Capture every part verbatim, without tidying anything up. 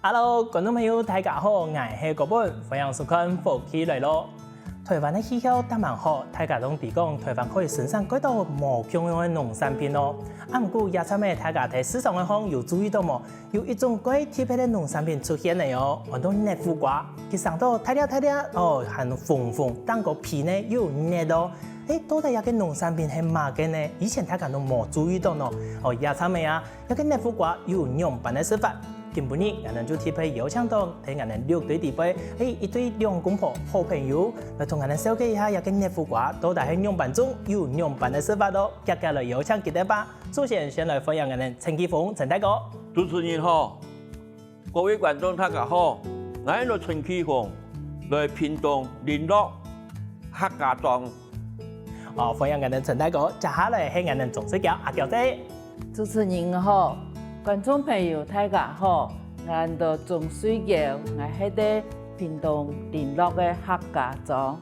Hello，觀眾朋友，大家好，𠊎係國本，歡迎收看《福氣來了》。臺灣个氣候當蠻好，大家都知講臺灣可以生產幾多無共樣个農產品哦。啊，毋過這陣仔大家在市場个項有注意到無？有一種幾特別个農產品出現了哦，安到竻苦瓜。佢生到大粒大粒哦，還紅紅，頂高皮呢又有竻哦。誒，到底這個農產品係麼个呢？以前大家都無注意到呢。哦，這陣仔啊， 這個竻苦瓜有仰般个食法？今晡日𠊎等就特別邀請到在𠊎等六堆底背，係一對兩公婆好朋友，來同𠊎等紹介一下這個竻苦瓜到底係仰般種，有仰般个食法囉。遽遽來邀請佢等吧。首先先來歡迎𠊎等陳啟宏陳大哥。主持人好，各位觀眾大家好，𠊎係陳啟宏，來屏東麟洛客家莊。哦，歡迎𠊎等陳大哥，接下來係𠊎等鍾水嬌阿嬌姐。 主持人好，觀眾朋友大家好，𠊎安到鍾水嬌，𠊎係在屏東麟洛个客家莊。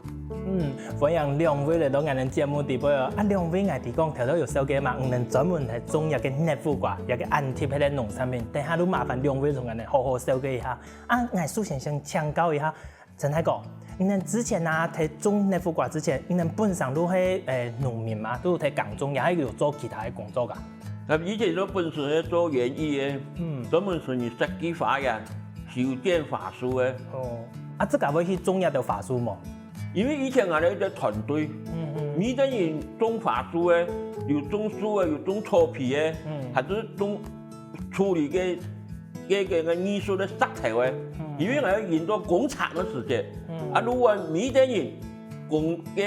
嗯，歡迎兩位來到𠊎等節目底背哦。啊，兩位𠊎知講頭頭有紹介嘛，你等專門來種這個竻苦瓜，這個恁特別个農產品，等下就麻煩兩位同𠊎等好好紹介一下。啊，𠊎首先先請教一下， 陳大哥，你等之前啊，在種竻苦瓜之前，你等本身就係，誒，農民嘛，就係在耕種，也係有做其他个工作啊？啊，以前就本身係做園藝个，嗯。專門係設計花園、修剪花樹个。哦，啊，自家會去種這兜花樹無？因為以前𠊎等一個團隊，嗯嗯。每個人種花樹个，有種樹个，有種草皮个，嗯。還係種 處理个，个，个，个藝術个石頭个，嗯。因為𠊎等用到工廠个時節，嗯。啊，如果每個人工个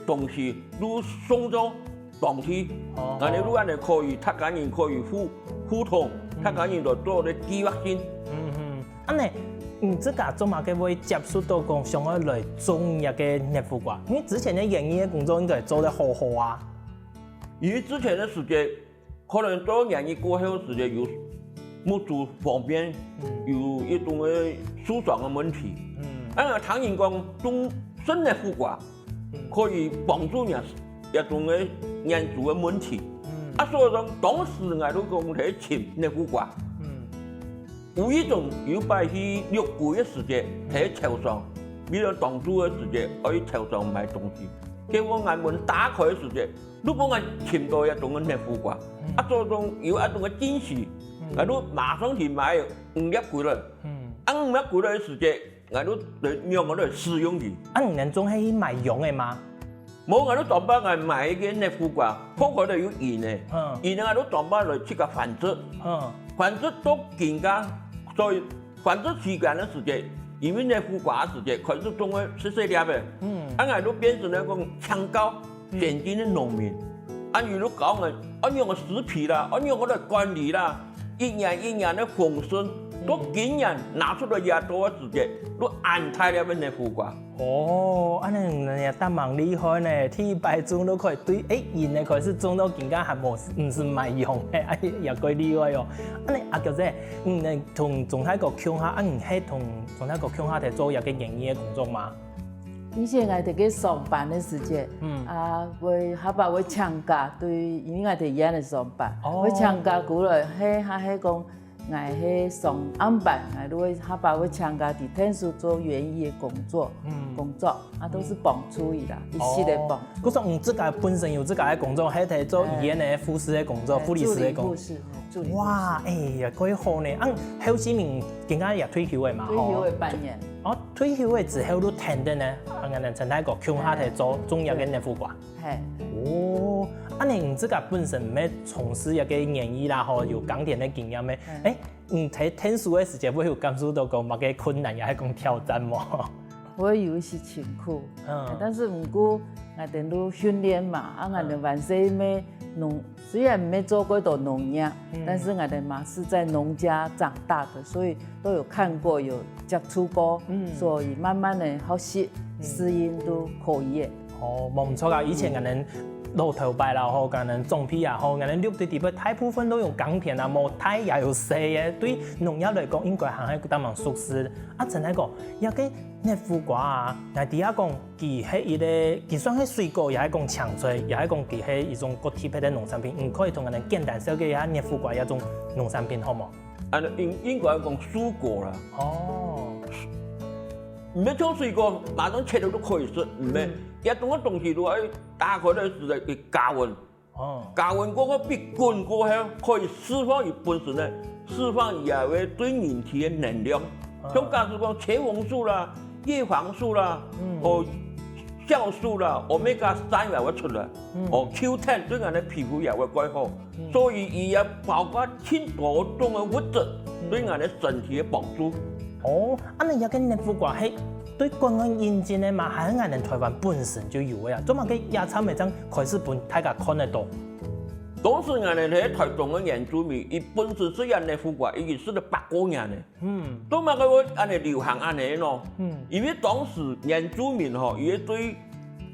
東西都送到當地，哦。𠊎等就恁樣可以，大家人可以互，互通，嗯。大家人就做个計畫性。嗯哼，恁樣，你自家做麼个會接觸到講想愛來種這個竻苦瓜？因為之前个園藝个工作應該做得好好啊。因為之前个時節， 可能做園藝過後時節有目珠方面，嗯。有一種个受傷个問題。嗯。啊，聽人講種，種竻苦瓜，嗯。可以幫助人這種个眼珠个問題。嗯。啊，所以講，當時𠊎就講來尋竻苦瓜。嗯。無意中有擺去六堆个時節，嗯。在超商，為了當晝个時節，愛去超商買東西。結果𠊎門打開个時節， 就分𠊎尋到這種个竻苦瓜，嗯。啊，做種有這種个驚喜，嗯。𠊎就馬上去買五粒歸來。嗯。啊，五粒歸來个時節，𠊎就仰般來使用佢。啊，你等總係去買秧个嗎？無，𠊎就當擺𠊎買一個竻苦瓜，好好个有仁个，嗯。仁个𠊎就當擺來自家繁殖，嗯。繁殖到今下，所以 繁殖期間个時節，因為竻苦瓜个時節，開始種个細細粒个，嗯。啊，𠊎就變成了講請教先進个農民，嗯。啊，佢就教𠊎，愛仰般施肥啦，愛仰般來管理啦，一年一年个豐收，嗯。到今年拿出來這兜个時節，都恁大粒个竻苦瓜。 哦，恁樣你也當蠻厲害呢，第一擺種就可以對，誒，仁个開始種到今下還無，毋使買秧个，哎，也蓋厲害哦。恁樣阿嬌姐，嗯，你同鍾大哥共下，啊，你係同鍾大哥共下在做這個園藝个工作嗎？以前𠊎在該上班个時節，嗯。啊，會，下把會請假，對，因為𠊎在醫院个上班，哦。會請假過來，係，還係講 𠊎係上暗班，𠊎就會下把會請假在田厝做園藝个工作，嗯。工作，啊，都係幫助佢啦，一時个幫助。哦，故所你自家本身有自家个工作，還在做醫院个護士个工作，哎，護理師个工作。助理護士，哎，助理護士。哇，哎呀，蓋好呢！啊，後生人今下也退休个嘛，退休个半年。吼。哦，退休个之後就跈等呢，啊，𠊎等陳大哥共下在做，種這個竻苦瓜。 嘿。哦，恁樣你自家本身毋係從事這個園藝啦，吼，有耕田个經驗个。嗯。誒，你在田厝个時節會有感受到講麼个困難，也係講挑戰無？會有一些辛苦，嗯。但是毋過，𠊎等都訓練嘛，啊，𠊎等還細乜農，雖然沒做過到農業，嗯。但是𠊎等嘛是在農家長大的，所以 都有看過，有接觸過，嗯。所以慢慢个學習，嗯。適應都可以个。哦，無毋著啊，以前𠊎等老頭擺啦吼，𠊎等長輩啊吼，𠊎等六堆底背大部分都有耕田啊，無大也有細个，對農業來講應該還係當蠻熟識。啊，陳大哥，這個竻苦瓜啊，𠊎知啊講，佢係一個，佢算係水果，也係講青菜，也係講佢係一種較特別个農產品，你可以同𠊎等簡單紹介一下竻苦瓜這種農產品好無？啊，應應該講蔬果啦。哦，毋係像水果，馬上切了就可以食，毋係。嗯，這種个東西如果打開來食，會加溫。哦，加溫過後，變滾過後，可以釋放佢本身个，釋放佢个對人體个能量。哦，像假使講茄紅素啦、葉黃素啦，嗯，哦，酵素啦，omega 三也會出來，嗯，哦，Q ten 對人个皮膚也會蓋好。 所以佢也包括盡多種个物質，對人个身體个幫助。哦，恁樣這个竻附瓜係對國外引進个嘛，還係𠊎等臺灣本身就有个啊？做麼个這站仔正開始分大家看得到？當時𠊎等係臺中个原住民，佢本身食這竻附瓜已經食了百過年了。 嗯，做麼个會恁樣流行恁樣呢？嗯，因為當時原住民吼，佢對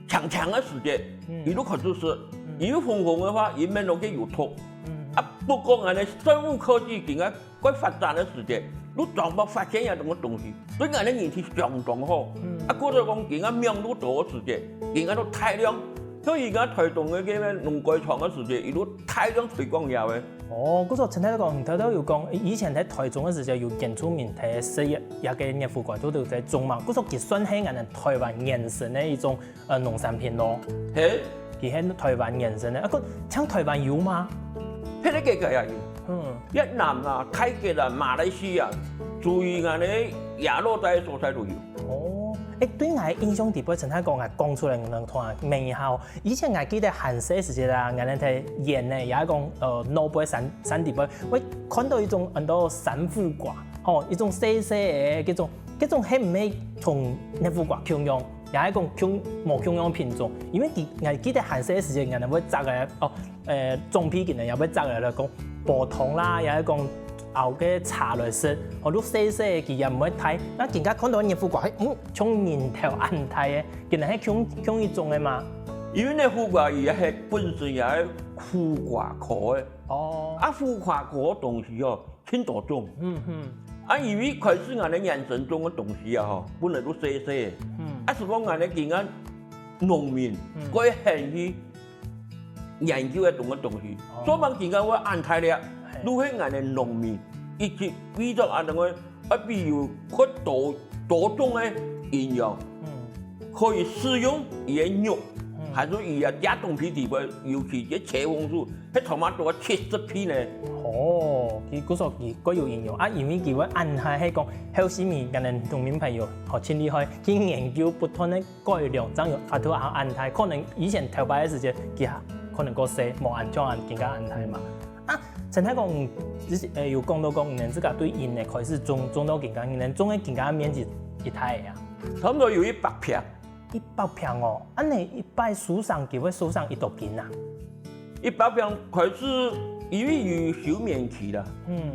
青青个時節，嗯，佢就開始食，嗯，佢紅紅个話，佢乜弄个有毒。嗯，啊，不過恁樣生物科技今下蓋發展个時節，就正好發現這種个東西，對𠊎等人體相當好。嗯，啊，或者講今下網路多个時節，今下都大量，所以今下臺中个這个農改場个時節，佢就大量推廣這个。 哦，故所陳太講，你頭頭有講，以前在臺中个時節有原住民在食這个竻附瓜，就在種嘛。故所佢算係𠊎等臺灣原生个一種，呃，農產品咯。係。佢係臺灣原生个，啊，該像臺灣有嗎？別个國家也有，嗯，越南啊、泰國啊、馬來西亞，注意𠊎等亞熱帶个所在都有。哦，欸，對𠊎个印象底背，陳太講，𠊎講出來，你等看，問一下哦。 以前𠊎記得還細時節啊，𠊎等在園仔，也係講，呃，路背山，山底背，會看到一種安到竻附瓜，吼，一種細細个，該種，該種係毋係同竻附瓜共樣，也係講共，無共樣品種？因為佢，𠊎記得還細時節，𠊎等會摘个，哦，呃，種皮个人也會摘个來講，煲湯啦，也係講熬个茶來食，吼，就細細个，佢也毋會大。該今下看到竻附瓜，嘿，嗯，像人頭恁大个， 佢等係共，共一種个嘛？因為竻附瓜佢係本身也係附瓜科个。哦。啊，附瓜科个東西哦，盡多種。嗯哼。啊，因為開始𠊎等原生種个東西啊，吼，本來都細細个。嗯。啊，係講𠊎等今下農民，嗯，過興去研究這種个東西。哦。所以講今下會恁大粒，嘿，都係𠊎等農民，一直為著恁樣个 啊，比如較多，多種个營養，嗯，可以食用佢个肉，嗯，還係佢个這東西底背，尤其這茄紅素，係tomato个七十倍呢。哦，佢故所佢蓋有營養啊，因為佢會恁大，係講後生人，可能農民朋友，吼，盡厲害，去研究不斷个改良，正有法度恁大。可能以前頭擺个時節，佢還可能較細，無恁像恁今下恁大嘛。 啊，陳太講，你之前，呃，有講到講，你等自家對園仔開始種，種到今下，你等種个今下面積幾大个啊？差不多有一百坪。一百坪哦，恁樣一擺收成，佢會收成幾多斤啊？一百坪開始，因為有休眠期啦。嗯。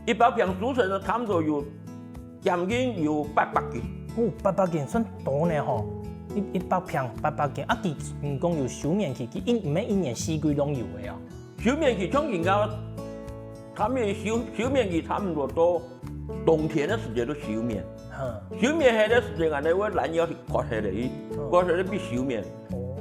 一百坪收成呢，差不多有將近有八百斤。哦，八百斤算多呢吼。一，一百坪八百斤，啊，佢，你講有休眠期，佢一，毋係一年四季攏有个哦。 休眠期像今下，佢个休，休眠期差不多到冬天个時節就休眠。哼。休眠忒个時節，𠊎等會攔腰去割忒个，嗯，割忒个變休眠。哦。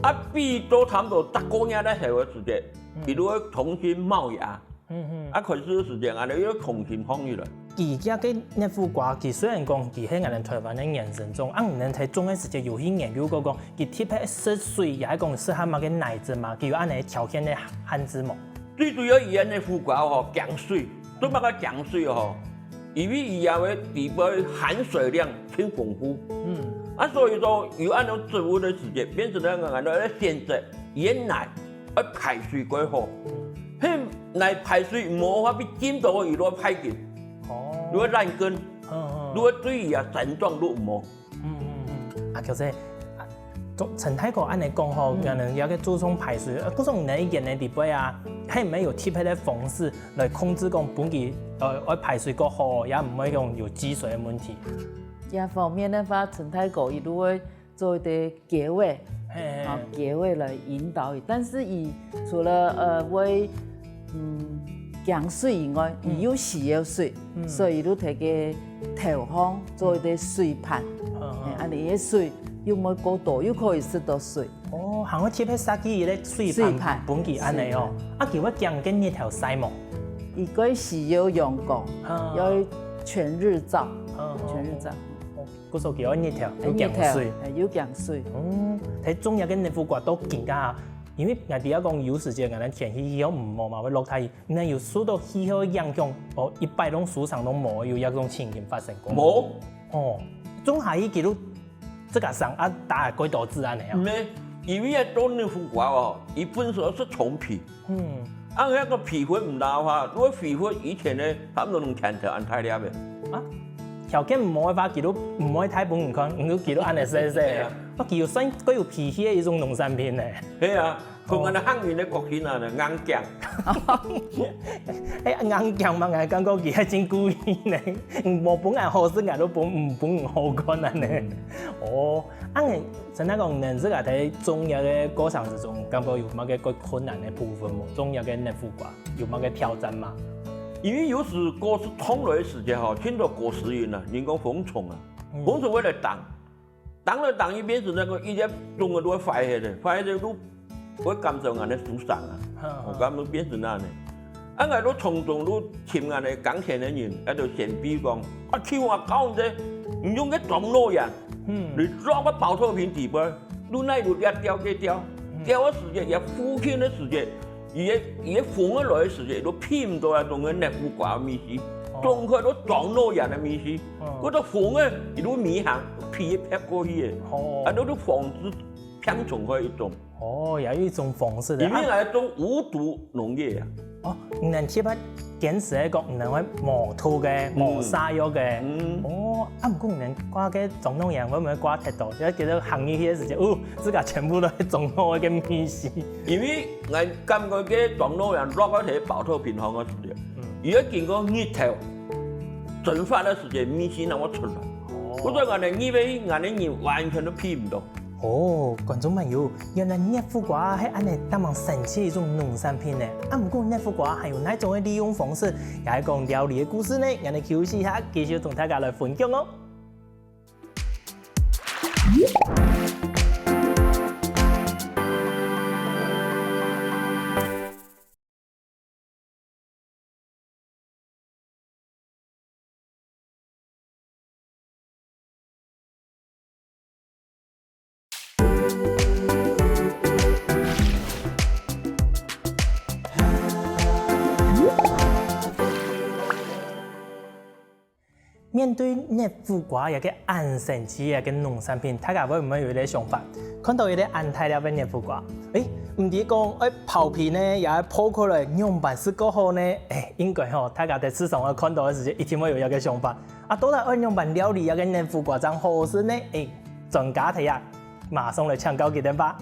啊，變到差不多十過日个後个時節，嗯，佢就會重新冒芽。嗯哼。啊，開始个時節，𠊎等又重新放起來。 佢這个竻附瓜，佢雖然講佢係𠊎等臺灣个原生種，啊，你等在種个時節有去研究過講，佢特別食水，也係講適合麼个泥質嘛？佢有恁樣條件个限制無？最主要佢个竻附瓜吼，驚水，做麼个驚水吼？因為佢个底背含水量盡豐富。嗯。啊，所以說有恁樣植物个時節，變成了𠊎等个選擇，佢个泥 愛排水蓋好。嗯。係泥排水毋好个話，變浸到个佢都會壞根，哦，都會爛根，嗯，嗯，都會對佢个生長都毋好。嗯，嗯，嗯。啊，就是，啊，陳大哥恁樣講吼，嗯，可能這个注重排水，呃，故所你个園仔底背啊，係毋係有特別个方式來控制講，分佢，呃，愛排水較好，也毋會講有積水个問題？這方面个話，陳大哥佢都會 做一个結尾，嘿，嘿，啊，結尾來引導佢。但是佢除了，呃，會，嗯，驚水以外，嗯，佢又需要水，嗯，所以就在个頭項做一个水盤，嗯，嗯，嘿，恁樣个水又毋會過多，又可以食到水。哦，還會特別設計一个水盤，水盤，分佢恁樣哦。是。啊，佢會驚个日頭曬無？佢个需要陽光，啊。要全日照，啊。全日照。哦，故所佢愛日頭，有哎，日頭，降水。哎，有降水。嗯，在種這个簕馥瓜到今下，因為𠊎知影講有時節，𠊎等天氣氣候毋好嘛，會落大雨，你有受到氣候影響，哦，一擺攏收成攏無，有這種情形發生過嗎？無。哦，種下去佢就自家生啊，打過多子恁呢啊？毋係，因為愛種簕馥瓜哦，佢本身係蟲皮， 嗯。啊，該个皮分毋罅話，如果皮分以前呢，差毋多攏田頭恁大粒个。啊，條件毋好个話，佢都毋會大分你看，你都佢都恁呢細細个。對啊。啊，佢有算過有脾氣个一種農產品呢。係啊，哦。同𠊎等客人个個性啊，硬頸。哎，硬頸嘛，𠊎感覺佢還真故意呢。無分𠊎好食，𠊎都分，毋分你好看恁呢。嗯。哦，恁呢， 像講，你自家在種這个過程之中，感覺有麼个較困難个部分無？種這个簕馥瓜有麼个挑戰嗎？因為有時果實種落个時節吼，盡多果實蠅啊，人講蜂蟲啊，嗯。蜂蟲會來叮，叮來叮去變成該个一粒種个都壞忒了，壞忒都會感受𠊎个受傷啊，嗯，嗯。𠊎感覺變成恁呢。 啊，𠊎都常常都尋𠊎个耕田个人，啊，就先輩講：「啊，秋華教你這，你用該樟腦菸，嗯。你落个包頭瓶底背，你哪有這吊該吊？嗯。吊个時節，也附近个時節，佢个，佢个風个來个時節，都避毋到啊，種个簕馥瓜个味緒，哦。種開都樟腦菸个味緒，哦。該个風个，佢都尾行，皮一撇過去个，哦。啊，都，都防止病蟲害一種。」 哦，也有一種方式个。因為啊。𠊎種無毒農業啊。哦，你等特別堅持个講，你等會無毒个、嗯。無殺藥个。嗯。哦，啊，毋過你等掛个樟腦菸會毋會掛忒多？要記得行入去个時節，哦，自家全部都係樟腦个味緒。因為𠊎感覺个樟腦菸落到該包頭瓶項个時節，嗯。佢愛經過日頭蒸發个時節，味緒正會出來。哦。故所𠊎等入去，𠊎等人完全都鼻毋到。 哦，觀眾朋友，原來簕馥瓜係恁呢當神奇一種農產品呢。啊，毋過簕馥瓜還有哪種个利用方式，也係講料理个故事呢？𠊎等休息一下，繼續同大家來分享哦。 面對簕馥瓜這个恁神奇个農產品，大家會毋會有一個想法？看到一個恁大粒个簕馥瓜，誒，毋知講愛刨皮呢，也愛破開來，仰般食較好呢？誒，應該吼，大家在市場上看到个時節，一定會有一個想法。啊，到底愛仰般料理這個簕馥瓜正好食呢？誒，專家在這，馬上來請教佢等吧。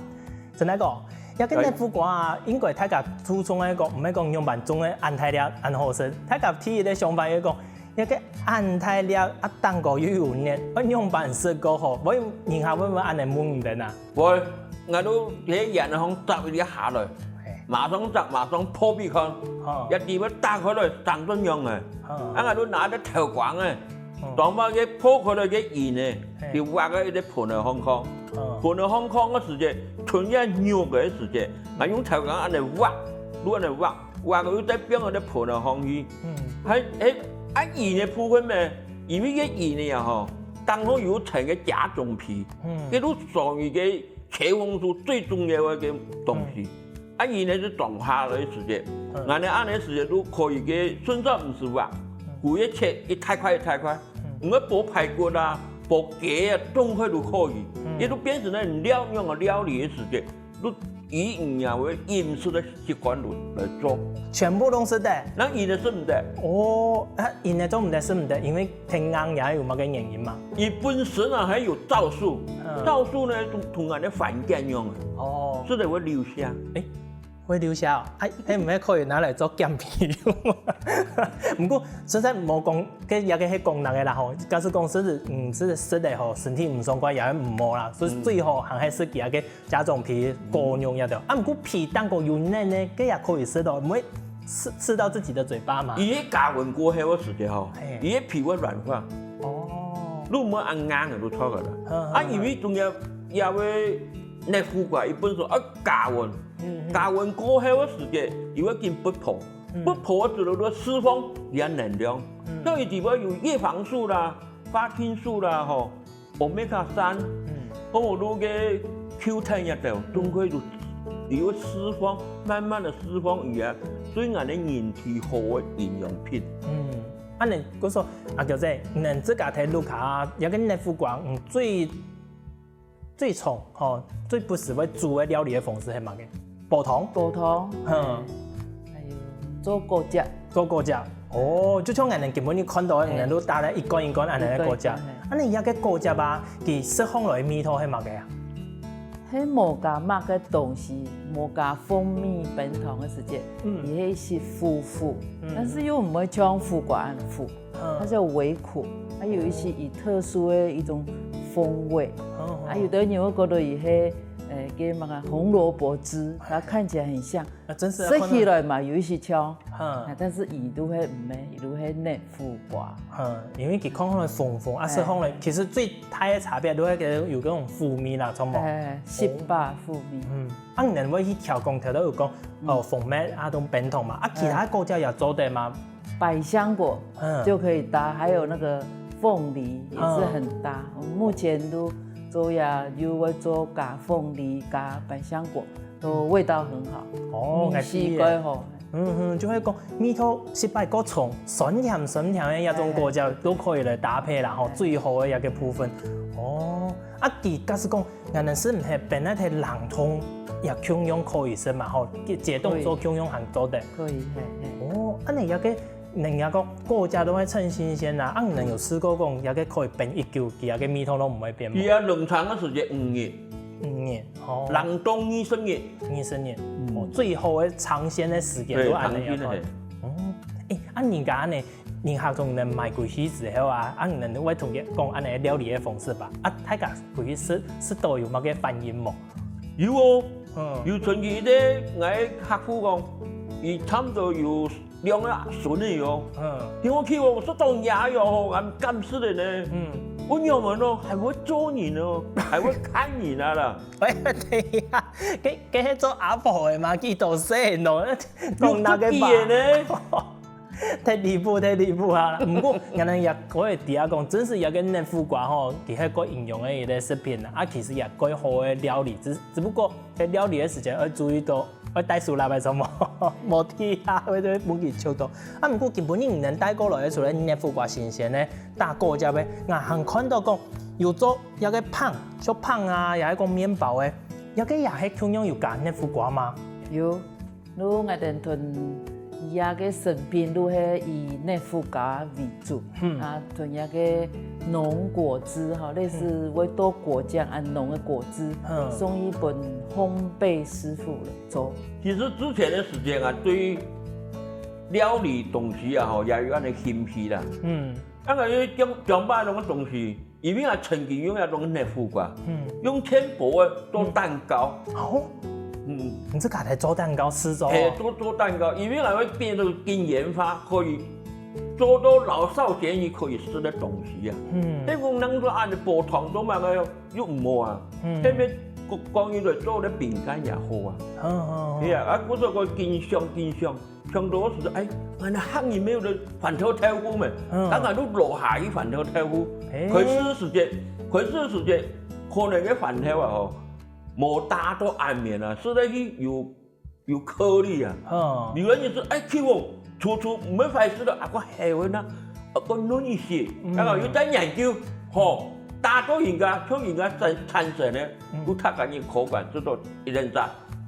真个講，這個簕馥瓜啊，應該大家注重个講，毋係講仰般種个恁大粒、恁好食。大家第一個想法係講， 這個恁大粒啊，頂高又有簕，愛仰般食較好？會，人客會毋會恁呢問你等啊？會，𠊎都在簷項摘一粒下來，嘿。馬上摘，馬上破皮看，吼。這底背打開來生出癢个，吼。啊，𠊎都拿隻頭光个，嗯。當把佢破開來个仁呢，嘿。就挖个一隻盆个空空，嗯。盆个空空个時節，伸這肉个時節，𠊎用頭光恁呢挖，就恁呢挖， 挖个又再放到這盆个項去。嗯。還，還，啊，仁个部分呢，因為這仁呢吼，頂項有一層个甲種皮，嗯。這就屬於該茄紅素最重要个東西。嗯。啊，仁呢係種下來个時節，嗯。𠊎等恁呢時節就可以个，順手毋使挖，嗯。故意切一大塊一大塊，嗯。毋過剝排骨啊，剝雞啊，當快就可以。嗯。這就變成了料，用个料理个時節， 就以你啊為飲食个習慣來，來做。全部都食得？該仁呢食毋得。哦，啊，仁呢做毋得食毋得，因為忒硬也有麼个原因嘛？佢本身啊還有皂素，嗯。皂素呢同，同𠊎等番梘樣个，哦。食了會流血。誒，會流血哦？啊，該毋係可以拿來做減肥用嗎？毋過實在無講，該也个係講人个啦吼。假使講食，嗯，食，食了吼，身體毋爽快也毋好啦，所以最好還係食佢个 甲種皮果肉也得。啊，毋過皮頂高有簕呢，該也可以食哦，毋會刺，刺到自己的嘴巴嘛。佢个加溫過後个時節吼，嘿。佢个皮會軟化。哦。就毋會恁硬个就著个啦。嗯，啊，嗯，因為中間也會簕馥瓜，佢本身愛加溫，嗯，嗯。加溫過後个時節，佢會緊發泡。不破个之後，就釋放佢个能量。所以裡背有葉黃素啦、花青素啦，吼，omega 三，嗯，還有該个 Q ten這兜，都可以有，有釋放，慢慢个釋放佢个，對𠊎等人體好个營養品。嗯，恁樣，故所阿嬌姐，你自家在屋下啊，這个竻副瓜，嗯，最最常吼，最不時會煮个料理个方式係麼个？煲湯。煲湯，嗯，還有做果汁。做果汁。哦，就像𠊎等今晡日看到个，你等都打了一罐一罐恁樣个果汁。一罐一罐，係。恁樣這个果汁啊，佢食起來味道係麼个啊？係無加麼个東西，無加蜂蜜、冰糖个時節，嗯，佢係一些苦苦，嗯，但是又毋會像苦瓜恁苦。 嗯，它是有微苦，它有一些以特殊的一種風味。嗯，啊，有的人會覺得佢係，呃，跟那個紅蘿蔔汁，它看起來很像，啊，真是啊，食起來嘛，有一些像，嗯，啊，但是佢都係毋係，佢都係竻副瓜。嗯，因為佢看起來紅紅，啊，食起來，哎，其實最大个差別都係有該種苦味啦，著無？哎，十八苦味。嗯，啊，你等會去調講，調到有講，哦，蜂蜜啊，同冰糖嘛，啊，其他果汁也做得嘛？ 百香果，嗯，就可以搭，還有那個鳳梨也是很搭。嗯，我們目前都做呀，有會做加鳳梨、加百香果，都味道很好。哦，味緒蓋好。嗯哼，就會講味道食起來較重，酸甜酸甜个這種果汁都可以來搭配啦，吼，最好个一個部分。哦，啊，佢假使講 𠊎等係毋係冰在冷凍也共樣可以食嘛？吼，解凍做共樣還做得。可以，嘿，嘿。哦，恁樣這個，人家講果汁都會趁新鮮啊，啊，你等有試過講這個可以冰已久，佢這個味道都毋會變無？佢啊，冷藏个時間五日。五日，哦。冷凍二十日。二十日，嗯，哦，最好个長鮮个時間都恁樣要看。對，長鮮个，嘿。哦，誒，啊，人家恁樣 人客同你等買歸去之後啊，啊，你等會同佢講恁樣料理个方式吧？啊，大家歸去食，食到有麼个反應無？有哦，嗯，有傳佢个𠊎客戶講，佢差不多有兩個孫仔哦。嗯，聽講佢講食到這樣哦，還敢食个呢。嗯，我仰般哦，還會做人哦，還會看人啊啦。喂，等一下，該，該係做阿婆个嘛，幾多歲喏？講那個吧。有足幾个呢。 忒離譜，忒離譜啊！毋過，𠊎等也可以知啊講，真係這個竻副瓜吼，佢係蓋營養个一個食品啊，啊，其實也蓋好个料理，只，只不過在料理个時間愛注意到，愛戴手套个時候無，無提啊，會，會分佢嗆到。啊，毋過今晡日你等帶過來个除了竻副瓜新鮮个，打果汁个，𠊎還看到講有做這個粄，像粄啊，也係講麵包个，這個也係共樣有加竻副瓜嗎？有。 就𠊎等同佢个產品就係以竻副瓜為主，嗯，啊，同佢个濃果汁吼，類似會做果醬恁濃个果汁，嗯，送去分烘焙師傅來做。其實之前个時間啊，對料理東西啊，吼，也有恁樣興趣啦。嗯，啊，𠊎講，講白種个東西， 因為𠊎曾經用該種竻副瓜，嗯，用全部个做蛋糕。嗯。哦，嗯，你自家來做蛋糕試做哦？嘿，做，做蛋糕，因為𠊎會變到更研發，可以做到老少咸宜可以食个東西啊。嗯，你講能做恁樣煲湯做麼个又毋好啊？嗯，偏偏講，講起來做个餅乾也好啊。嗯，嗯，嗯。對啊，啊，故所講經常，經常。 像老師，哎，𠊎等客人無有个番豆豆腐咩？嗯，當然都落下去番豆豆腐。哎，開始時節，開始時節，可能个番豆啊吼，無打到恁綿啊，食落去有，有顆粒啊。嗯，有个人說，哎，佢講，初初毋會壞事个，啊，較好个呢，啊，較嫩一些。嗯，然後又再研究，吼，打到人家，像人家產，產生个，嗯，有佢个口感，食到一陣子。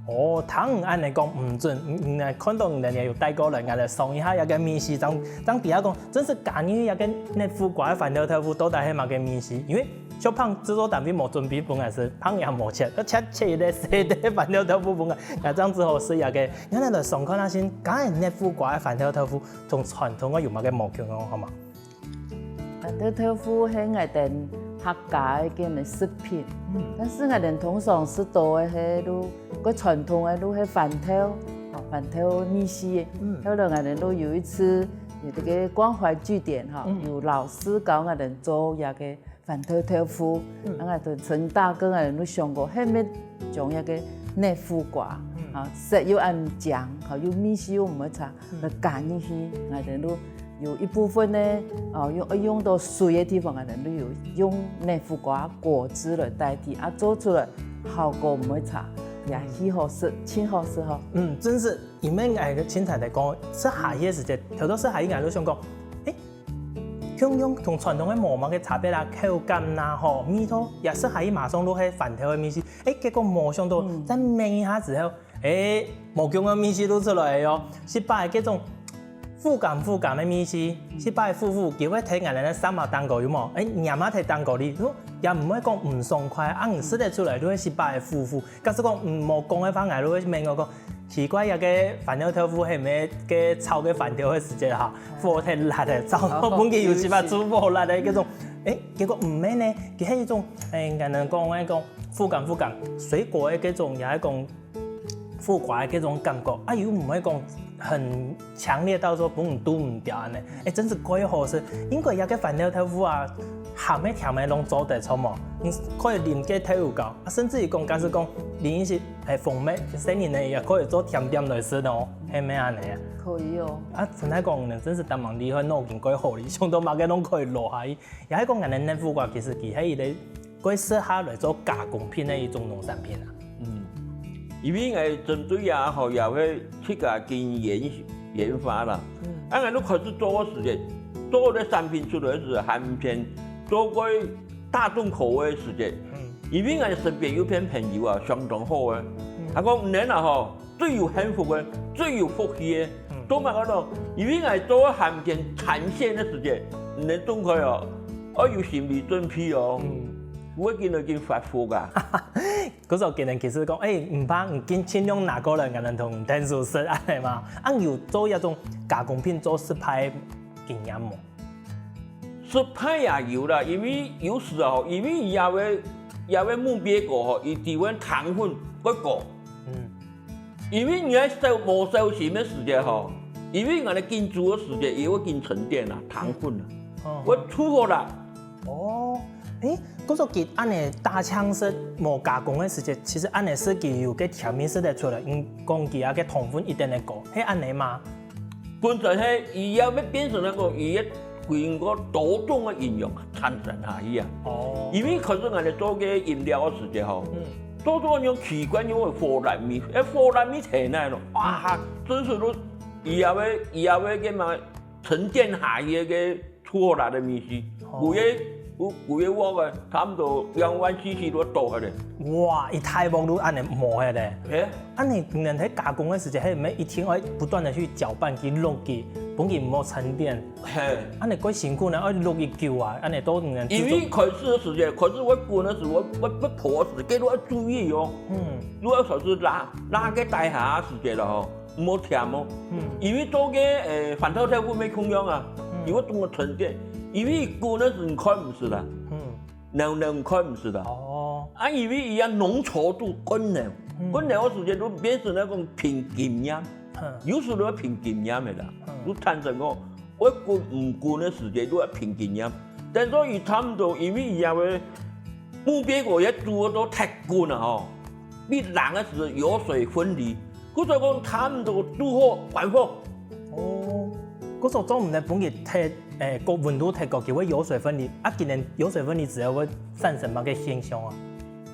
哦，聽你恁樣講毋準，嗯，嗯，看到你等也有帶過來，𠊎來嘗一下這個味緒，正，正知啊講，真係加入這個竻副瓜个番豆豆腐到底係麼个味緒？因為小胖製作單位無準備分𠊎食，胖也無切，要切切一個細個番豆豆腐分𠊎，𠊎正只好食這個。𠊎來來嘗看下先，加入竻副瓜个番豆豆腐同傳統个有麼个無共樣，好嗎？ 番豆豆腐係𠊎等客家个一個食品，嗯，但是𠊎等通常食到个係就，較傳統个就係番豆，哦，番豆味緒个。嗯，後來𠊎等就有一次，有這個關懷據點哈，嗯，有老師教𠊎等做這個番豆豆腐，嗯，𠊎等陳大哥𠊎等就想過，係毋係將這個竻副瓜，嗯，啊，色又恁靚，吼，又味緒又毋會差，來加入去，𠊎兜就有一部分呢，哦，用，愛用到水个地方，𠊎兜就有用奶胡瓜果汁來代替，啊，做出來效果毋會差，也係好食，盡好食吼。嗯，真是，因為𠊎个清彩來講，食下去个時節，頭到食下去，𠊎就想講，誒，共樣同傳統个無麼个差別啦，口感啦，吼，味道也食下去馬上就係番豆个味緒。誒，結果無想到，再燜一下之後，誒，無共个味緒就出來了喲。食飽个該種苦甘苦甘个味緒，食飽个苦苦，佢會在𠊎兜个舌嫲頂高有無？誒，黏下在頂高哩，也毋會講毋爽快，啊，你食得出來，就係食飽个苦苦。 假使講，嗯，無講个話，𠊎就會問𠊎講，奇怪，這个番豆豆腐係毋係該炒个番豆个時節哈，火忒辣个，炒到分佢有時節煮火辣个該種。誒，結果毋係呢，佢係一種，誒，𠊎兜講个講苦甘苦甘，水果个該種，也係講苦瓜个該種感覺，啊，又毋會講很 強烈到說分人堵毋牢恁呢。誒，真是蓋好食。應該這个番豆豆腐啊，鹹个甜个攏做得著無？你可以淋該豆油膏，啊，甚至於講，假使講淋一息，誒，蜂蜜，細人仔也可以做甜點來食哦，係毋係恁呢啊？可以哦。啊，真个講呢，真是當蠻厲害，腦筋蓋好哩，想到麼个攏可以落下去。也係講，𠊎兜个苦瓜其實佢係一個 蓋適合來做加工品个一種農產品啊。嗯，因為𠊎針對啊，吼，也會自家經研研發啦。嗯，啊，𠊎就開始做个時節，做个產品出來時，還毋曾做過大眾口味个時節。嗯，因為𠊎身邊有片朋友啊，相當好个，嗯，佢講，你啊吼， 最有幸福个，最有福氣个，嗯，做麼个咯？因為𠊎做个鹹甜產線个時節，你等總開哦，愛有心理準備哦。嗯，毋會緊來緊發福啊。故所今日其實講，誒，毋怕，你盡盡量拿過來，𠊎兜同你𢯭手食，恁呢嘛。啊，有做這種加工品做失敗个經驗無？ 失敗也有啦，因為有時候，因為這个這个目標過吼，佢底溫糖分會高。嗯，因為你愛小無小心个時節吼，因為𠊎兜緊煮个時節，佢會緊沉澱啦，糖分啦，哦，會出好啦。哦，誒，故所佢恁呢打淨食無加工个時節，其實恁呢食佢有个甜味食得出來，嗯，講佢啊个糖分一定會高，係恁呢嗎？ 本身係佢也會變成來講，佢个歸個多種个營養產生下去啊。哦，因為可是𠊎兜做个飲料个時節吼，嗯，做做樣奇怪，因為火辣味，誒，火辣味起來咯，哇，真係都佢也會佢也會个嘛沉澱下去个 出好辣个味緒，哦，歸个歸歸个鑊个，差毋多兩萬C C都倒下咧。哇，一大鑊都恁呢無下咧。嘿，恁呢你等在加工个時節，係毋係一定愛不斷个去攪拌佢、摝佢，分佢毋好沉澱？嘿，恁呢蓋辛苦呢，愛摝佢久啊，恁呢都你等製作。因為開始个時節，開始會滾个時，會會會烰个時，該都愛注意哦。嗯，如果說係辣辣个底下个時節了吼， 毋好甜哦。嗯，因為做个誒番豆豆腐乜共樣啊，嗯，佢會當个沉澱，因為滾个時你看毋識啦，嗯，冷冷你看毋識啦。哦，啊，因為佢个濃稠度較濃，嗯，較濃个時節就變成該種憑經驗，嗯，有時就會憑經驗个啦，嗯，就產生講愛滾毋滾个時節就愛憑經驗。等到佢差毋多，因為佢也會目標个也煮到忒滾啊吼，你冷个時候油水分離， 故所講差毋多煮好關火。哦，故所做毋得分佢忒誒高溫度忒高，佢會油水分離。啊，既然油水分離之後會產生麼个現象啊？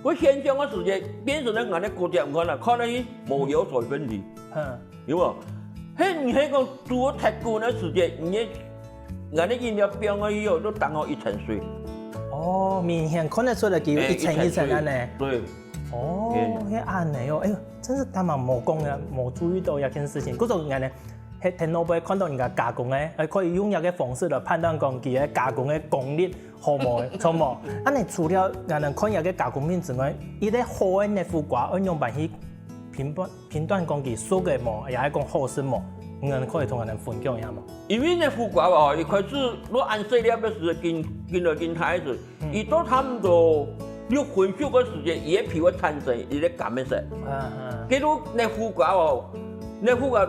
會現象个時節，變成了𠊎个鍋貼，你看啊，看下去無油水分離，哼，有無？係毋係講煮到忒滾个時節，你个𠊎个飲料放下去哦，就當好一層水。哦，明顯看得出來，佢有一層一層恁呢。誒，一層水，對。哦，嗯，係恁呢哦，哎喲， 真是當忙無講啊，無注意到這件事情。故所𠊎呢，係頭腦背看到人家加工个，還可以用這个方式來判斷講佢个加工个功力好無，著無？恁呢除了𠊎等看這个加工品之外，一个好个奶胡瓜愛仰般去評判評斷講佢熟个無，也係講好食無？你等可以同𠊎等分享一下無？因為奶胡瓜哦，一開始落恁細粒个時，緊緊來緊大時， 佢都差毋多六分熟个時節，佢个皮會產生一个柑个色。啊，啊。該種奶胡瓜哦，奶胡瓜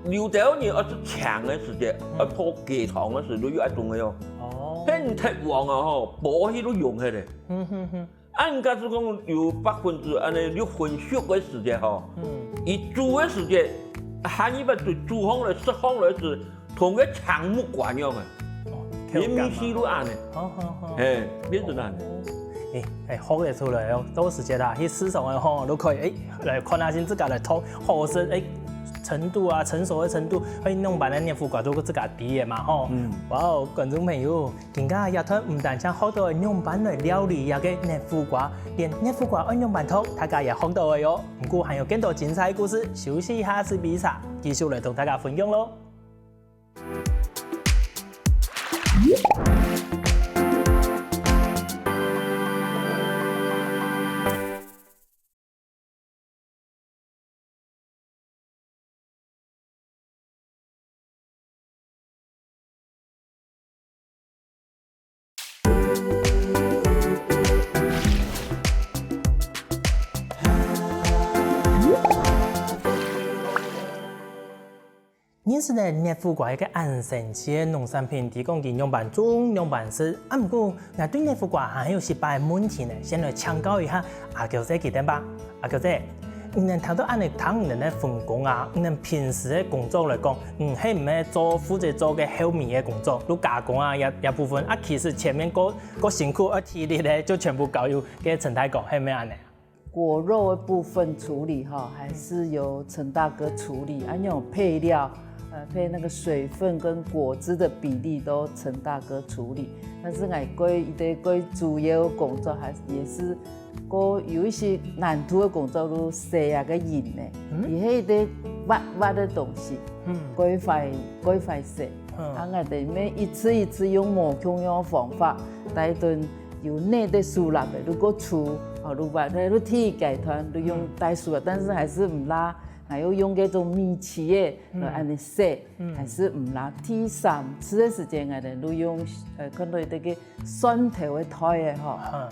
有兜人愛食青个時節，嗯，愛泡雞湯个時，就有該種个哦。哦。該你忒黃啊吼，剝去都溶忒咧。嗯哼哼。恁假使講有百分之恁呢六分熟个時節吼，嗯。佢煮个時節，下一擺就煮好來、食好來時，同个青木瓜樣个，哦，連味緒都恁呢。好好好。嘿，變成恁呢。誒，誒，學得出來哦，到時節啦，去市場个吼，都可以，誒，來看下先，自家來討，好食，誒，程度啊，成熟个程度，還有仰般个熱苦瓜都自家知个嘛吼。嗯。哇哦，觀眾朋友， 今下這段毋單淨學到仰般來料理這个熱苦瓜，連熱苦瓜愛仰般擇，大家也學到了喲。毋過還有更多精彩故事，休息一下，食杯茶，繼續來同大家分享咯。 認識了熱苦瓜係个恁神奇个農產品，知講佢仰般種、仰般食。啊，毋過，𠊎對熱苦瓜還有一擺問題呢，先來請教一下阿嬌姐佢等吧。 阿嬌姐，你等頭到恁呢聽你等个分工啊，你等平時个工作來講，你係毋係做負責做个後尾个工作，就加工啊，這這部分啊，其實前面過過辛苦啊，體力咧，就全部交由該陳大哥，係毋係恁呢？果肉的部分處理哈，還是由陳大哥處理，啊，那種配料，呃，配那個水分跟果汁的比例都陳大哥處理。但是𠊎个一个个主要工作還也是个有一些難度的工作，就洗啊个仁呢，嗯。佢係一个滑滑的東西，嗯。過壞過壞洗。嗯。啊，𠊎等愛一次一次用無共樣的方法，帶等有內的手lap个，就過粗，哦，就滑，就第一階段就用帶手lap，但是還是毋罅，𠊎又用該種米篩个，嗯。來恁呢洗，嗯。還是毋罅。第三次的時間，𠊎等就用，呃，看到一个个蒜頭个袋仔吼，嗯。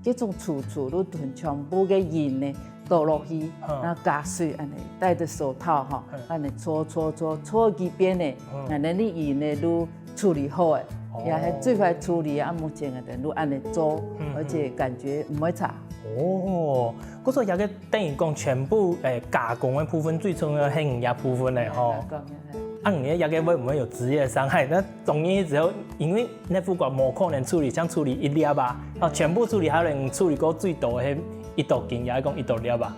該種粗粗就同全部个仁呢倒落去，嗯。然後加水恁呢，戴著手套吼，嗯。恁呢搓搓搓搓幾遍呢，嗯。恁呢你仁呢就處理好了，哦。也係最快處理啊，目前个人就恁呢做，嗯，嗯。而且感覺毋會差。哦，故所這个等於講全部，誒，加工个部分最重要係你這部分个吼。哎，加工个，嘿。啊，你這个會毋會有職業傷害？該總而言之，因為 你不管無可能處理，像處理一粒啊，啊，全部處理下來，你處理過最多个一多斤，也係講一多粒啊？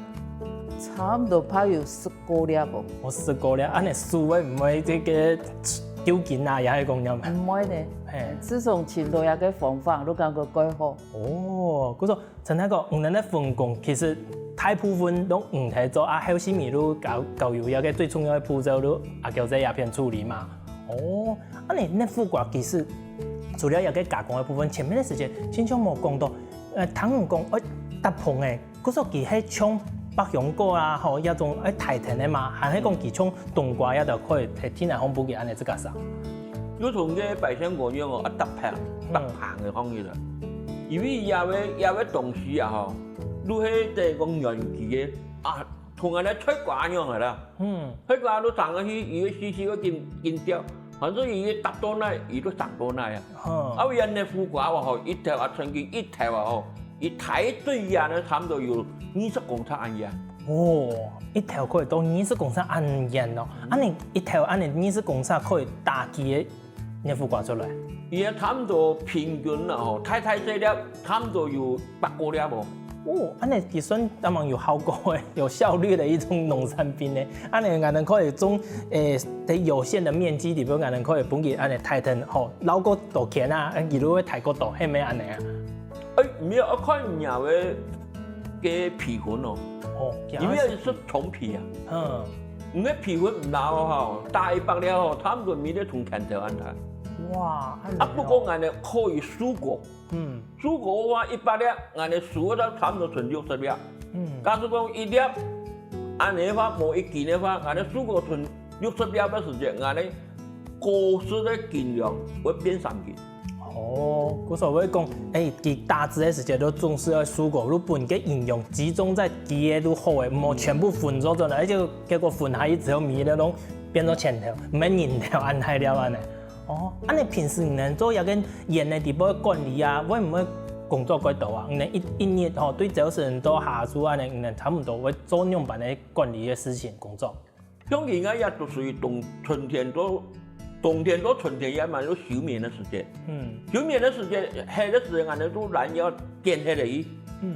差毋多怕有十過粒哦。哦，十過粒，恁呢手會毋會這个抽筋啊，也係講樣？毋會呢。嘿。自從尋到這个方法，就感覺蓋好。哦，故所 陳大哥，你等个分工其實大部分都你在做啊，後續尾就交交由這个最重要个步驟就阿嬌姐這片處理嘛。哦，恁呢，熱苦瓜其實除了這个加工个部分，前面个時間親像無講到，呃，聽你講，呃，搭棚个，故所佢係像百香果啊，吼，這種，呃，大藤个嘛，還係講佢像冬瓜這兜可以在地泥項補給恁呢自家生。 又同該百香果樣哦，啊，搭棚，嗯。搭棚个方式啦。因為這个這个東西啊吼，就係等於講園區个啊，同𠊎等菜瓜樣个啦。嗯。菜瓜就生下去，佢个時時會緊緊掉，反正佢个搭到哪，佢就生到哪啊。嗯。啊，有熱苦瓜啊吼，一頭啊伸去，一頭啊吼，佢大一對啊呢，差毋多有二十公尺恁樣。哦，一頭可以到二十公尺恁遠哦。嗯。恁呢一頭恁呢二十公尺可以打幾个 熱苦瓜出來？佢个差毋多平均啦吼，大大細粒差毋多有百過粒哦。哦，恁呢佢算當然有效果个，有效率个一種農產品呢。恁呢𠊎等可以種，誒，在有限个面積裡背，𠊎等可以分佢恁呢大藤吼，摎過多錢啊，佢就會大過多，係毋係恁呢啊？誒，毋係，愛看你个个皮份哦。哦，因為係長皮啊。嗯。 你个皮份毋罅哦吼，打一百粒哦，差毋多米粒同拳頭恁大。哇，恁大哦。啊，不過𠊎等可以收割。嗯。收割个話，一百粒，𠊎等收割到差毋多賰六十粒。嗯。假使講一粒，恁呢个話，無一斤个話，𠊎等收割賰六十粒个時節，𠊎等果實个斤量會變三斤。 哦，故所會講，誒，佢打子个時節都總係愛收割，就分个營養集中在佢个就好个，毋好全部分做轉來，而且結果分下去之後，米粒攏變做拳頭，毋係人頭恁大粒恁呢。哦，恁呢平時你等做這个園个裡背管理啊，會毋會工作蓋多啊，你等一一日吼，對朝晨到下晝恁樣，你等差毋多會做仰般个管理个事情工作？像人家也都屬於冬春天做，冬天到春天也嘛有休眠个時節。嗯，休眠个時節，歇个時節，𠊎等都懶腰剪歇个去。嗯，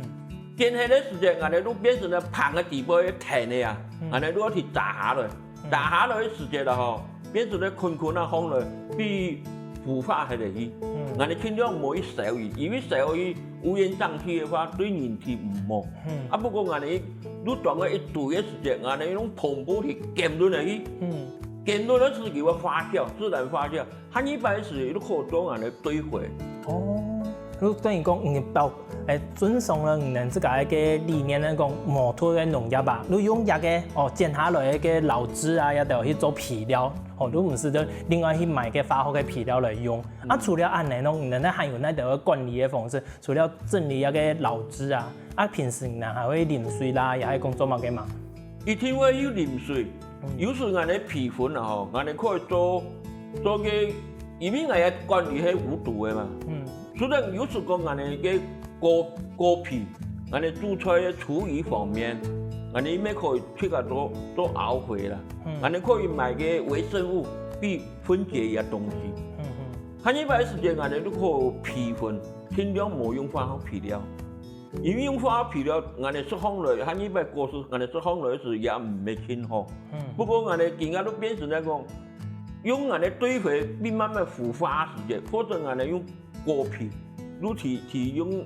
剪歇个時節，𠊎等都變成了棚个底背个藤个啊，嗯，𠊎等都愛去摘下來。 打下來个時節啦吼，變成了捆捆啊放了，被腐化下來去。嗯，𠊎等盡量莫去燒佢，因為燒佢烏煙瘴氣个話，對人體毋好。嗯，啊，不過𠊎等入當个一堆个時節，𠊎等用篷布去捲起來去。嗯，捲起來个時節會發酵，自然發酵。 下二擺時，你可做恁樣堆肥。哦，就等於講，你包，誒，遵從了你等自家个理念來講，無毒个農業啊，你用這个，哦，剪下來个老枝啊，也得去做肥料，哦，你毋使得另外去買个化學个肥料來用。啊，除了恁樣咯，你等還有哪兜个管理个方式？除了整理這个老枝啊，啊，平時你等還會淋水啦，也係講做麼个嘛？一定會有淋水。嗯，有時𠊎等培粉啊吼，𠊎等可以做 做个，因為𠊎个管理係無毒个嘛。嗯，雖然有時講𠊎等个果果皮，𠊎等煮菜个廚餘方面，𠊎等乜可以自家做做漚肥啦。嗯，𠊎等可以買个微生物去分解一下東西。嗯嗯，下二擺時節，𠊎等就可以培粉，盡量莫用化學肥料。 因為用化肥料，𠊎等食項來，下二擺果實，𠊎等食項來時也毋係盡好。嗯，不過𠊎等今下都變成來講，用𠊎等堆肥，慢慢个腐化時節，或者𠊎等用果皮，就提提用，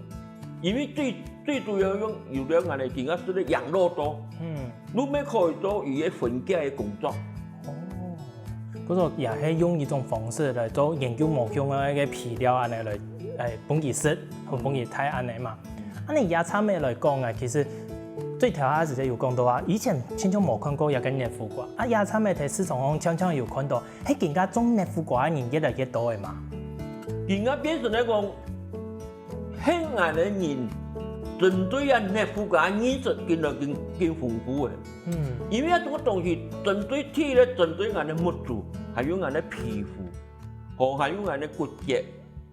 因為最最主要用有了𠊎等今下食个養樂多。嗯，就乜可以做佢个分解个工作。哦，故所也係用一種方式來做研究無共个一个肥料，恁樣來，誒，分佢食，分佢大恁樣嘛。 恁樣野餐个來講啊，其實最頭下時節有講到啊，以前親像無看過這个簕牯瓜，啊，野餐个在市場上常常有看到，係今下種簕牯瓜个人越來越多个嘛。今下變成來講，現在个人針對啊簕牯瓜个認識，今下更更豐富个。嗯，因為啊，這个東西針對體咧，針對𠊎个目珠，還有𠊎个皮膚，吼，還有𠊎个骨節。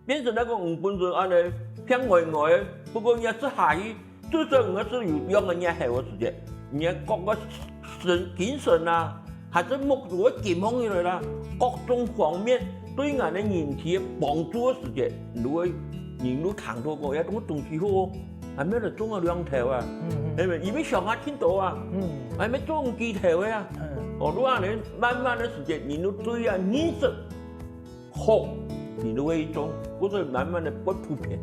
變成來講，毋分成恁樣偏呆呆个，不過你食下去，至少你係有用个，你係个時節，你个各个神精神啊，還係目珠个金紅起來啦，各種方面對𠊎个人體个幫助个時節，你會人都聽到講，哎，這个東西好哦，還無來種个兩頭啊，嗯嗯，係毋係？因為想啊，聽到啊，嗯，還無種幾頭个啊，嗯，哦，你恁樣慢慢个時節，人都對啊，認識 好，你就會種，故所慢慢个會普遍。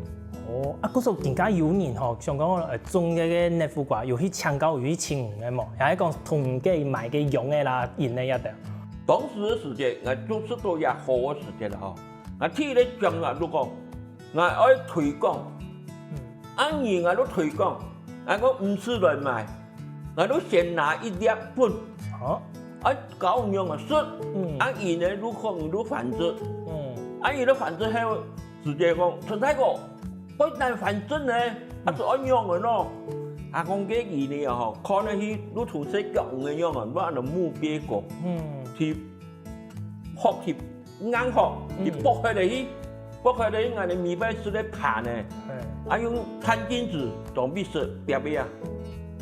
哦，啊，故所今下有人吼，像講，呃，種个个簕牯瓜，有去請教，有去請人个無？也係講同佢買个用个啦，用个也得。當時个時節，𠊎種食到也好个時節啦吼，𠊎第一个想法就講，𠊎愛推廣，嗯，啊，人𠊎都推廣，𠊎講毋使來買， 𠊎都先拿一粒分，哦，啊，教仰仔食，嗯，啊，佢呢，就可能就繁殖，嗯，啊，佢就繁殖後，直接講，陳大哥，愛仰繁殖呢，啊，就愛仰仔咯。啊，講該佢呢，吼，看下去，就同細腳魚个樣啊，就恁樣目鱉哥，嗯，去學去 硬殼，嗯，佢剝下來去，剝下來去，𠊎等每擺食个盤呢，嘿，啊，用餐巾紙當必食，夾个啊。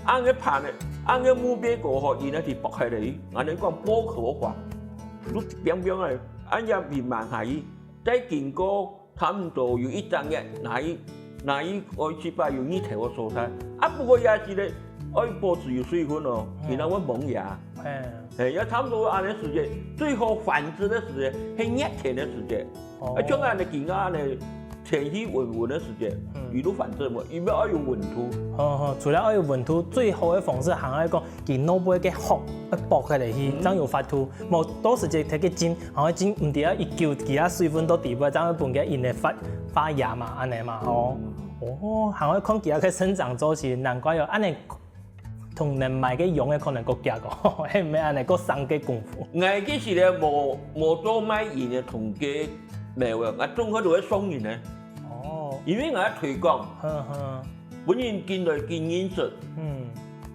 恁个盤呢，恁个目鱉哥吼，佢呢，佢剝下來去，𠊎等講剝殼黃，就平平个，恁樣慢慢下去，再經過差毋多有一隻月，拿去，拿去愛去擺有日頭个所在。啊，不過也係咧，愛保持有水分哦，嗯，佢正會萌芽。嘿。 嘿，也差毋多恁樣時節，最好繁殖个時節，係熱天个時節。哦。啊，像恁樣今下呢，天氣溫溫个時節，嗯，佢就繁殖嘛，佢乜愛有溫度。好，好，除了愛有溫度，最好个方式，還愛講，佢腦背个殼愛剝下來去，嗯，正有法度。無，到時節忒過浸，還愛浸，毋知啊，一久，其他水分到底背，正會分佢引來發，發芽嘛，恁樣嘛，吼。嗯。哦，還愛看其他个生長週期，難怪哦，恁樣 同人買个用个可能較遽个，係毋係恁樣，較省个功夫。𠊎其實咧無，無做賣用个同个苗个，𠊎總係都會送人个。哦。因為𠊎愛推廣，呵呵。分人緊來緊認識。嗯。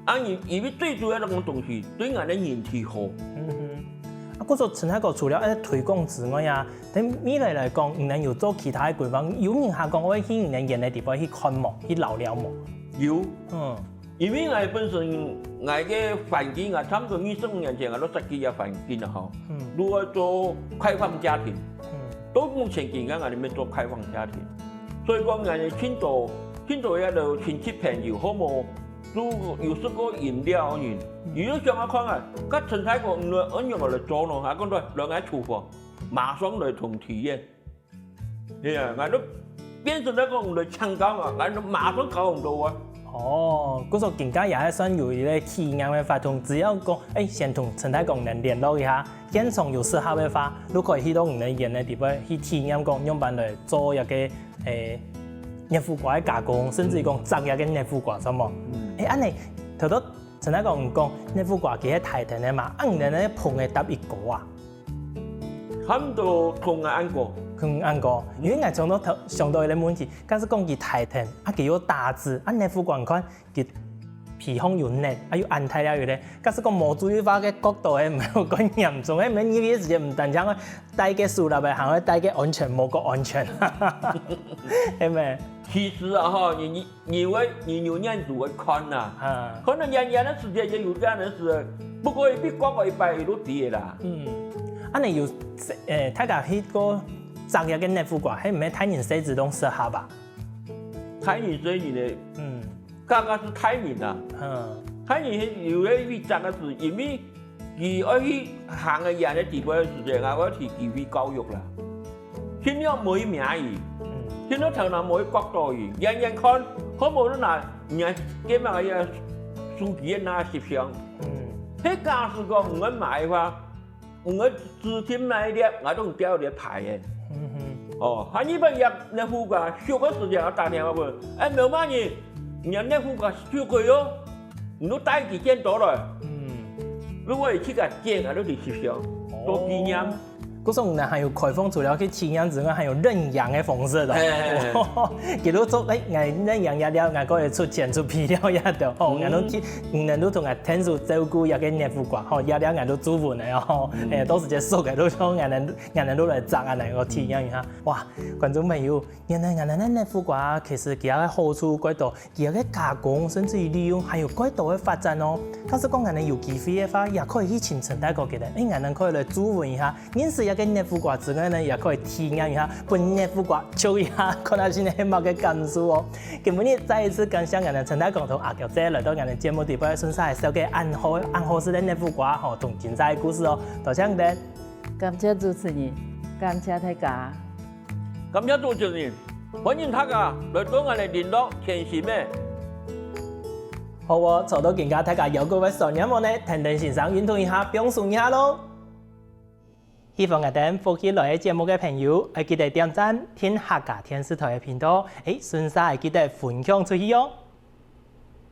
啊，因，因為最主要个東西，對𠊎个人體好。嗯哼。啊，故所陳大哥除了愛推廣之外啊，在未來來講，你等有做其他个規劃，有人客講會去你等園个地方去看無，去尞尞無？有，嗯，因為𠊎本身𠊎个環境啊，差不多二十五年前𠊎都設計个環境啊吼，嗯，如何做開放家庭，嗯，到目前今下𠊎裡面做開放家庭，所以講𠊎盡多盡多也都親戚朋友好無，都有食過飲料个人，有人想要看啊，該陳大哥你來恁樣來做咯，啊，講來來𠊎廚房，馬上來同體驗。 係啊，𠊎都變成來講來請教啊，𠊎都馬上教你到啊。哦，故所今下也係算有一個體驗个活動，只要講，哎，先同陳大哥等聯絡一下，現場有適合个話，就可以去到你等園个地方去體驗講，樣般來做一個，哎，熱苦瓜个加工，甚至講摘一個熱苦瓜，係無？哎，恁呢，頭頭陳大哥講，熱苦瓜佢係大田个嘛，啊，你等个棚个搭一高啊？ 差不多同𠊎恁高。同恁高，因為𠊎從頭頭想到一個問題，假使講佢大田，啊佢又打子，啊你父官看佢皮項有熱，啊又恁大了有咧，假使講無注意話，該割到个毋係有較嚴重，該毋係你个時間毋單淨會戴个手lapper，還會戴个安全帽較安全，係無？其實啊吼，你你 你會，你有眼珠會看啊。啊。可能遠遠个時間也有恁樣个事，不過佢比較過一擺佢都知个啦。嗯，恁呢有，呃，大家去過摘一個熱苦瓜，係毋係大人細子都適合啊？大人細人呢，嗯，剛剛係大人啊。嗯，大人係有个去摘个時，因為 佢愛去行个遠个地方个時間，𠊎愛提機會教育啦。盡量毋好去摸佢，盡量頭那毋好去割到佢，遠遠看，好無就拿人家肩膀个手機拿翕相。係假使講毋愛買个話，毋愛指定買一粒，𠊎都毋掉一粒牌个。哦，還有一擺也熱苦瓜熟个時間，𠊎打電話問，哎，某某人，你个熱苦瓜熟个哦？ 你都帶幾件到來？嗯，如果你自家剪，啊，你就翕相，做紀念。故所你還有開放，除了去體驗之外，還有認養个方式咯。嘿嘿嘿。佢都做，哎，𠊎認養這了，𠊎可以出錢出肥料這兜，吼，嗯，𠊎都去，你都同𠊎天數照顧這個熱苦瓜，吼，這了𠊎都注文个哦，嗯，哎，到時節熟个，都像𠊎等，𠊎等都來摘啊，來個體驗一下。哇，觀眾朋友，原來𠊎等个熱苦瓜其實佢个好處蓋多， 佢个加工甚至於利用還有蓋多个發展哦。假使講𠊎等有機會个話，也可以去尋陳大哥佢等，哎，𠊎等可以來注文一下，認識這個熱苦瓜之外呢，也可以體驗一下，分熱苦瓜嗆一下，看下係麼个感受哦。今晡日再一次感謝𠊎等陳大哥同阿嬌姐來到𠊎等節目底背，順續來紹介恁好恁好食个熱苦瓜吼，同精彩个故事哦。多謝你等。感謝主持人，感謝大家。 感謝主持人，歡迎大家來到𠊎个聯絡甜心个。好哦，坐到今下大家有個會酸樣無呢？天天先生運動一下，放鬆一下咯。喜歡𠊎等福氣來个節目个朋友，愛記得點讚、訂客家電視台个頻道，哎，順續愛記得分享出去哦。